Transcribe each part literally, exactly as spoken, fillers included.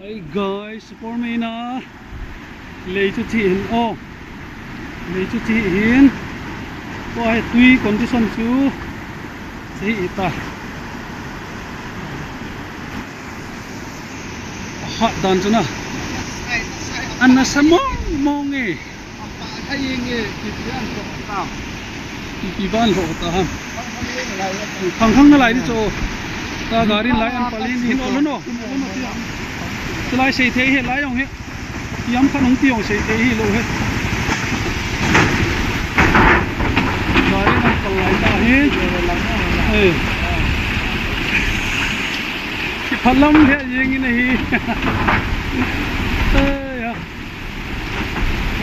Hey guys, super main a lei chu chi hin, oh, lei chu chi hin. Ko he tui condition chu chi hi ta. Hat dan chu na. An nasa mong mong e. Ipi ban lhoh ta ham. Khang khang nalai di chu. Ta gari lai an palin hin olo no. Chulai sei thei hi lai jong hi. Yam khan hung ti jong sei thei hi lo hi. Gari an pal lai ta hi. Eh. Kiphalam le jing in ahi. Eh, ya.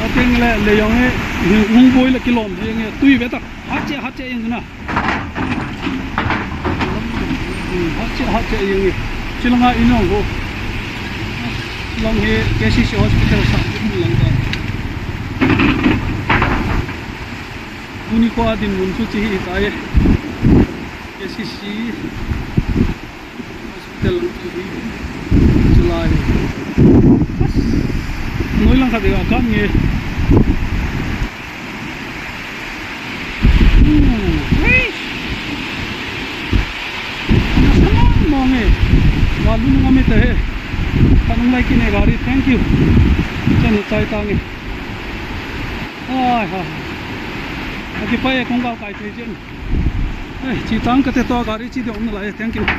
Ating le, le jong e, hung boi le kilom jing e, tui ve ta. Hat che, hat che jing na. Hmm, hat che, hat che jing e. Chilanga in jong ho. Lang hi K C C hospital sa jing lang ta. Tuni ko adin mun chu chi hi ta e. K C C. Hospital lang chu hi. Chulai. Noi lang khat a kan nge. Hmm. Eish. Nasa mong mong e. Wa lung ngam e ta he. Kanung lai kine gari. Thank you. Chen chai ta nge. Ai ha. Aki pa e kong kal kai thei chen. Eh, chi tang kate to gari chi de um nalai. Thank you.